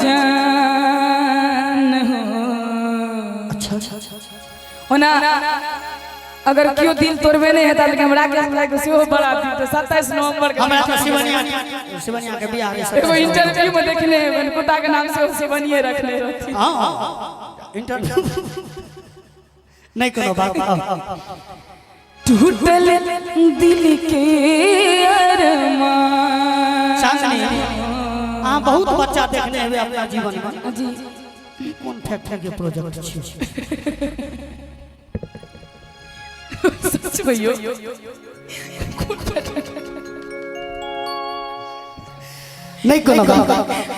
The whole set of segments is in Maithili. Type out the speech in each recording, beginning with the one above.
जान हो। अच्छा। ओना अगर केओ दिल तोड़बे नहीं हेता, लेकिन हमरा के भाई के सेहो बड़ा दिल तो 27 नवंबर के हमरा तऽ शिवनिया, शिवनिया के बियाह रे। एगो इंटरव्यू में देखने हेबनि, कुत्ता के नाम सेहो शिवनिये रखने रहथिन। हाँ हाँ, इंटरव्यू नहीं, कोनो बात। टूटल दिल के अरमान। चांदनी, अहाँ बहुत बच्चा देखने हेबै अपना जीवन में। जी। कोन फैक्ट्री के प्रोजेक्ट छी? सच भैयो? नहीं, कोनो बात।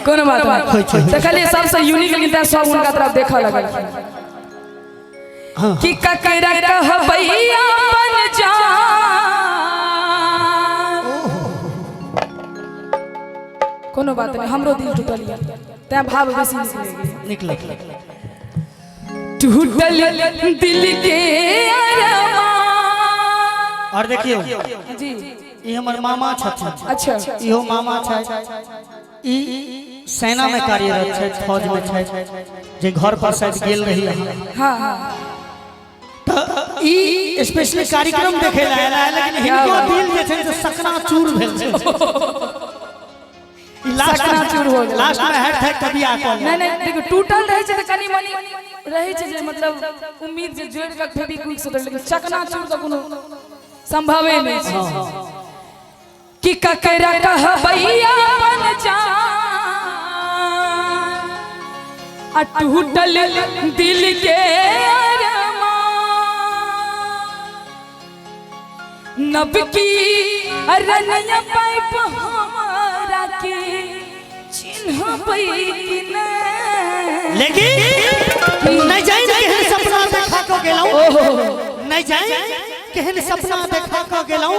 कोनो बात नहीं। होइ छै। देखलिए सबसे यूनिक, लेकिन तें सब हुनका तरफ देखऽ लगल। हाँ। कि ककरा कहबैया बन जा। कोनो बात नहीं, हमरो दिल टूटल यऽ, तें भाव बेसी निकले गेल। निकले। टूटल दिल के अरमान। और देखियौ। जी। ई हमर मामा छथिन। अच्छा। इहो मामा छै, ई सेना में कार्यरत छै, फौज में छै, जे घर पर शायद गेल रही अहाँ। हाँ हाँ तऽ ई स्पेशली कार्यक्रम देखे ला आयल है, लेकिन हिनको दिल जे छै से सकनाचूर भेल छै। ई लास्ट सकनाचूर हो गेल। लास्ट में हैट है कभी आ कऽ। नहीं नहीं, देखियौ, टूटल रहै छै तऽ कनि मनि रहै छै जे मतलब उम्मीद जे जोड़ि कऽ फेविक्विक से, लेकिन चकनाचूर तऽ कोनो संभवे नहि छै। कि ककरा कहबैया बन जा आ टूटल दिल के अरमान, नबकी रनिया पाइप हमारा के चिन्हबै कि नहि? लेकिन नहीं जाइन केहन सपना देखा कऽ गेलहुँ, नहीं जाइन केहन सपना देखा कऽ गेलहुँ,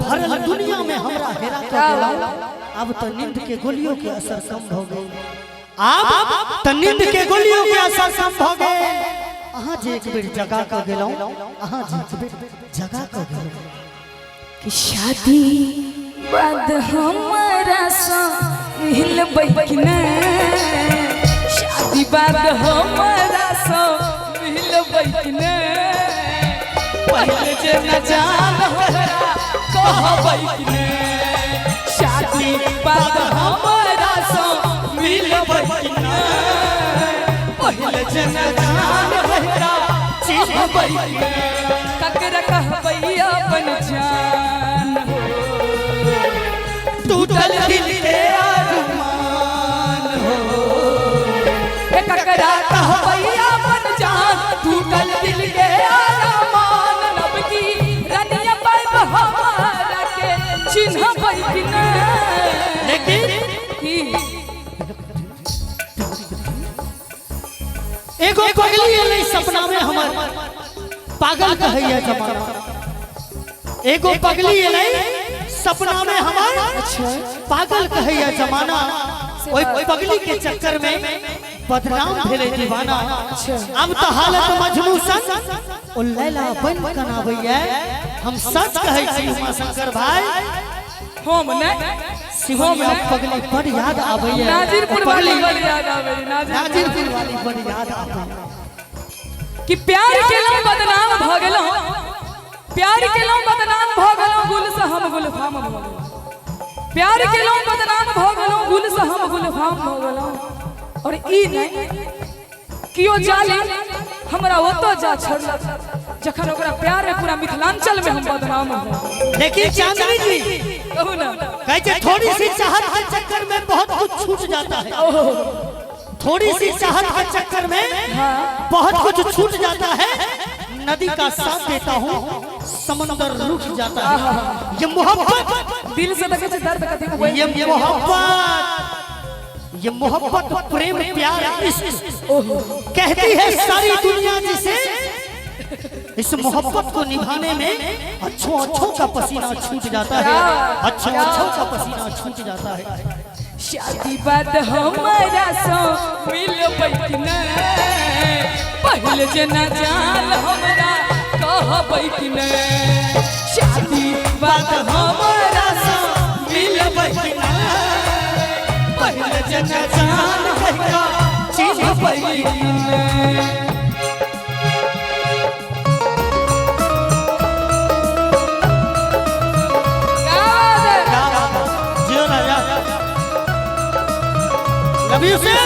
भरल दुनिया में हमरा हेरा कऽ गेलहुँ। अब तऽ नींद के गोलियों के असर कम भऽ गेल, आब तऽ नींद के गोलियों के असर कम भऽ गेल, अहाँ जे एक बेर जगा कऽ गेलहुँ, अहाँ जे एक बेर जगा कऽ गेलहुँ। कि शादी बाद हमारा सा मिलबै कि नहि? शादी बाद हमारा सा मिलबै कि नहि? पहिले जे न जान हमरा कहबै कि नहि? शादी बाद हमारा सा मिलबै कि नहि? पहिले जे न जान हमरा चिन्हबै कि नहि? ककरा कहबै अपन जान हो? टूटल दिल के अरमान हो। हे, ककरा कहबै अपन जान, टूटल दिल के अरमान, नबकी रनिया पाइप हमारा के चिन्हबै कि नहि? लेकिन की? एगो पगली एलै सपना में हमर, पागल कहैया जमाना। एगो पगली एलै सपना में हमर, पागल कहैया जमाना। ओहि पगली के चक्कर में बदनाम भेलै दीवाना। अब तऽ हालत मजनू सन ओ लैला बन कनाबैया। हम सच कहै छी उमाशंकर भाई, हम नहि। शिवनिया पगली बड़ याद आबैया। नाजिरपुर पगली वाली बड़ याद आबै, नाजिरपुर। नाजिरपुर वाली बड़ याद आबैया। कि प्यार केलहुँ बदनाम भऽ गेलहुँ, प्यार केलहुँ बदनाम भऽ गेलहुँ, गुल से हम गुलफाम भऽ गेलहुँ। प्यार केलहुँ बदनाम भऽ गेलहुँ, गुल से हम गुलफाम भऽ गेलहुँ। और ई नहि कियो जाली हमरा ओतऽ जा छोड़लक, जखन ओकरा प्यार में पूरा मिथिलांचल में हम बदनाम हो। लेकिन चांदनी जी, कहू ना। कहते थोड़ी सी चाहत के चक्कर में बहुत कुछ छूट जाता है, थोड़ी सी चाहत के चक्कर में बहुत कुछ छूट जाता है। नदी का साथ देता हूँ, समंदर रूठ जाता है। ये मोहब्बत दिल से देखै छै दर्द कथी हुए। ये मोहब्बत, ये मोहब्बत, प्रेम, प्यार, इश्क कहती है सारी दुनिया जिसे, इस मोहब्बत को निभाने में अच्छों अच्छों का पसीना छूट जाता है, अच्छों अच्छों का पसीना छूट जाता है। शादी बाद हमारा सो मिलबै कि नहि? पहिले जेना जान हमरा कहबै कि नहि? शादी बाद हमारा सो मिलबै कि नहि? पहिले जेना जान। कह चिन्हबै कि नै। क्या बात है? क्या बात है? जियो राजा। Love you, sir.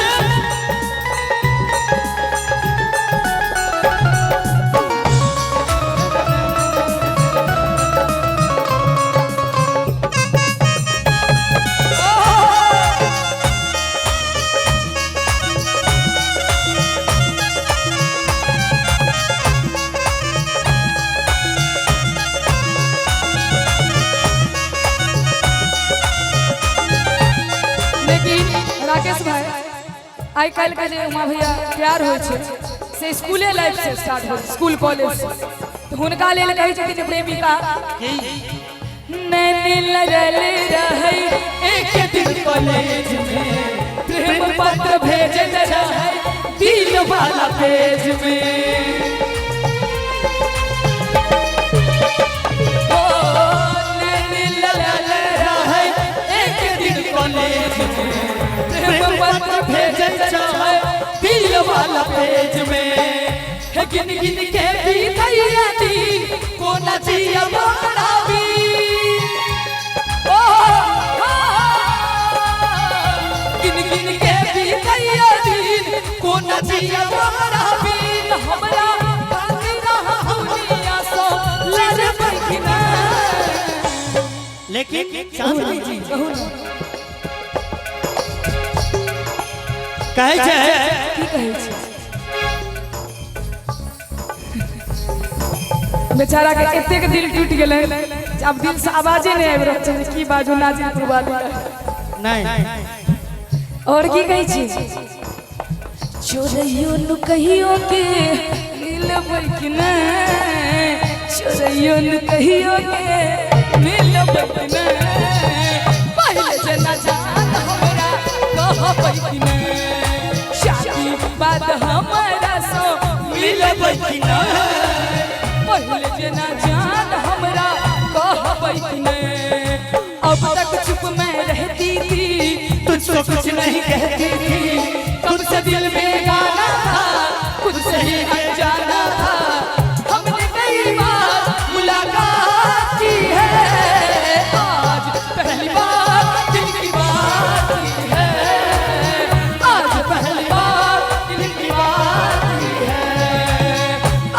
लेकिन राकेश भाई, आइ काल्हि के जे उमा भैया प्यार होइ छै से स्कूले लाइफ से स्टार्ट होइ छै, स्कूल कॉलेज से। तऽ हुनका लेल कहै छथिन प्रेमिका, नैन लड़ल रहै एक दिन कॉलेज में, प्रेम पत्र भेजल रहै दिल वाला पेज में। ओ नैन लड़ल रहै एक दिन कॉलेज में, प्रेम पत्र भेजल रहै दिल वाला पेज में। हे गिन गिन के बीतैया दिन, कोना जिया बराबी। ओ गिन गिन के बीतैया दिन, कोना जिया बराबी। हमरा खातिर दुनिया सो लड़बै कि ना? लेकिन चांदनी जी कहू ना। कहै छै। की कहै छै? बेचारा के एतेक दिल टूटि गेलै जे आब दिल से आवाजे नहि आबि रहल छै जे की बाजू नाजिलपुर वाली। नहीं। और की कहै छी? चोरैयो नुकैयो के मिलबै कि नहि? चोरैयो नुकैयो के मिलबै कि नहि? पहिले जेना जान हमरा कहबै कि नहि? शादी बाद हमरा सो मिलबै कि नहि? पहिले जेना जान हमरा कहबै कि नहि? अब तक चुप मैं रहती थी, तुझको कुछ नहीं कहती थी, कब से दिल में गाना था, कुछ सही अनजाना था। हमने कई बार मुलाकात की है, आज पहली बार दिल की बात की है। आज पहली बार दिल की बात की है।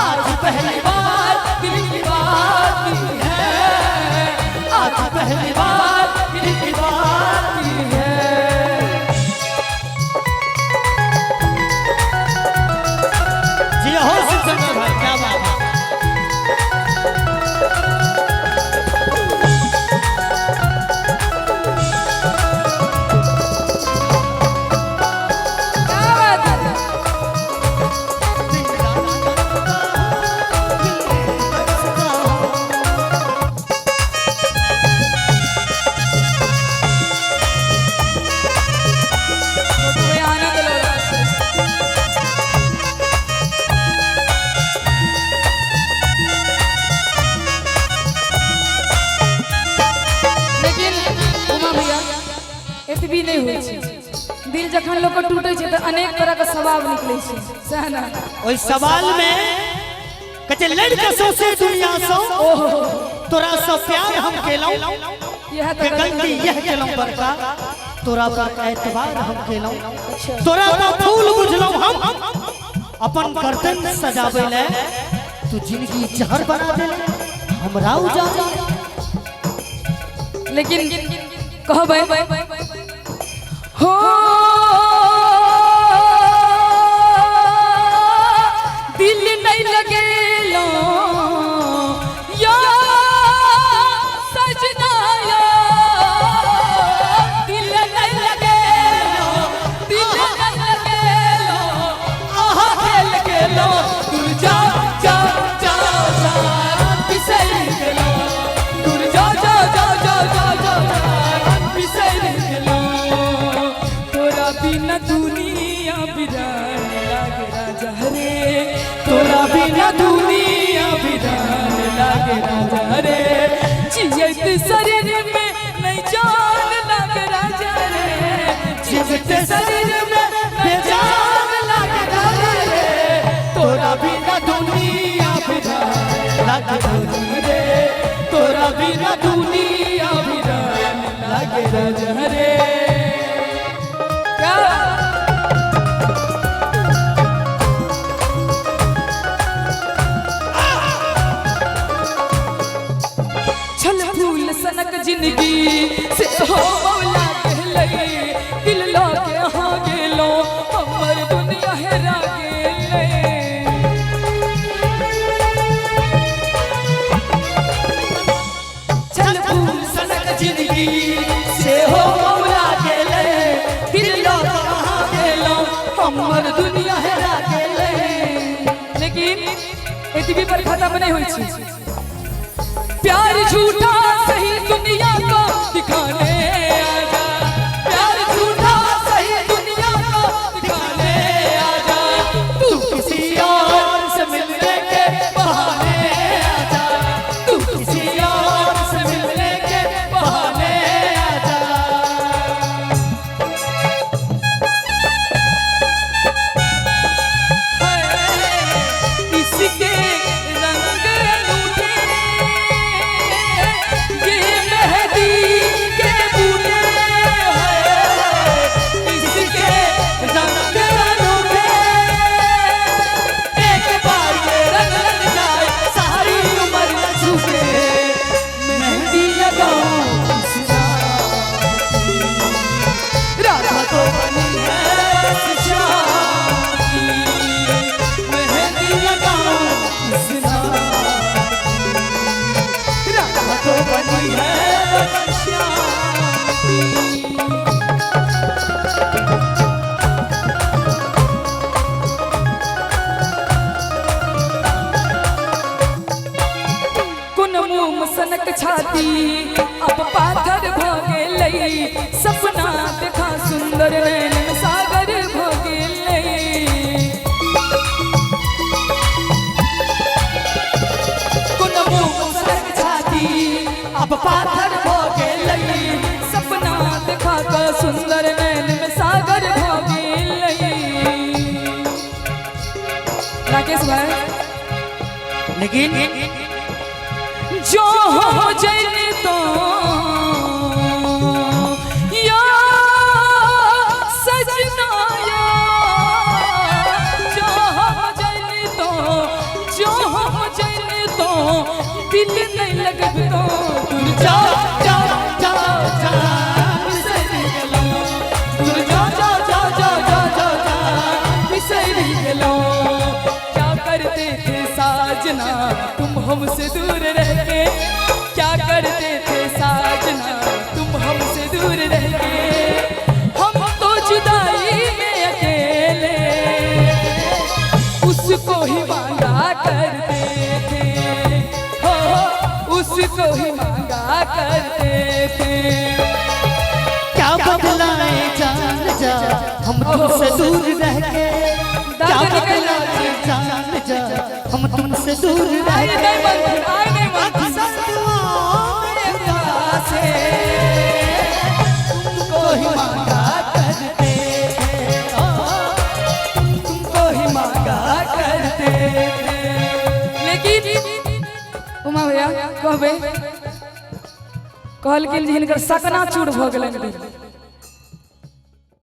आज पहली बार दिल की बात की है। आज पहली बार दिल की बात की है। जी हो शिवशंकर भाई, क्या बात है। क्या बात है? फोटो आनंद लग रहल छै। लेकिन उमा भैया, एतबी नहि होइ छै। दिल जखन लोक के टूटे छै तऽ अनेक तरह के स्वभाव निकलै छै, सएह ने? ओहि सवाल में कहै लड़के सौंसे दुनिया सौ तोरा से प्यार हम केलौं, इएह के तऽ गलती यह केलौं बड़का, तोरा पर एतबार हम केलौं। तोरा तो फूल बुझलौं हम, अपन गर्दन सजाबै ले तू जिंदगी जहर बना देले, हमरा उजाड़। लेकिन कहबै हो, दिल नहीं लगेलो या सजना, या दिल नहीं लगेलो, दिल नहीं लगेलो, आहा खेल गेलो, दूर जा जा जा जा बिसर गेलो, दूर जा जा जा जा जा जा बिसर गेलो। तोरा बिना दुनिया बिरान लागे राजा रे, तोरा बिना दुनिया बिरान लागे राजा रे। जियत शरीर में नहीं जान लागे राजा रे, जियत शरीर में राजधानी रे, तोरा बिना दुनिया वीरान लागे राजा रे। क्या छल फूल सनक जिंदगी से हो मौला गेलै, दिल लगे हाँ गेलो हमर दुनिया हेरा गेलै। छल फूल सनक जिंदगी से हो मौला गेलै, दिल लगे हाँ गेलो हमर दुनिया हेरा गेलै। लेकिन एतबी पर खत्म नहीं होई छै। प्यार झूठा सही दुनिया को दिखाने आजा, प्यार झूठा सही दुनिया को दिखाने आजा, तू किसी और से मिलने के बहाने आजा, तू किसी और से मिलने के बहाने आजा। इसके रंग अनूठे ये मेहंदी के बूटे हैं, इसके रंग अनूठे, एक बार ये रंग लग जाए सारी उम्र न छूटे, मेहंदी लगाओ इस नाम की, राधा तो बनी है बस श्याम की, मेहंदी लगाओ इस नाम की, राधा तो बनी है बस श्याम की। कुन मुँह सनक छाती अब पाथर भ गेलै, सपना देखा सुंदर नैन में सागर भ गेलै। कुन मुँह सनक छाती अब पाथर भ गेलै, सपना देखा क सुंदर नैन में सागर भ गेलै। राकेश भाई, लेकिन जो हो जाए तो या सजना या, जो हो जाए तो, जो हो जाए तो दिल नहीं लगब तो दूर जा जा जा जा बिसर गेलो, दूर जा जा जा जा जा जा जा बिसर गेलो। क्या करते थे साजना तुम हमसे दूर रह के, क्या करते थे साजना तुम हमसे दूर रह के, हम तो जुदाई में अकेले उसको ही मांगा करते थे, हो उसको ही मांगा करते थे। क्या बदलाए जान जा हम तुमसे दूर रह के, क्या बदलाए जान जा हम तुमसे दूर रह आए के, नहीं मनथिन, आए नहीं मनथिन। अक्सर दुआओं में खुदा से तुमको ही मांगा करते थे, ओ, तुमको ही मांगा करते थे। लेकिन उमा भैया कहबे कहलखिन जे हिनकर सकना चूर भऽ गेलनि।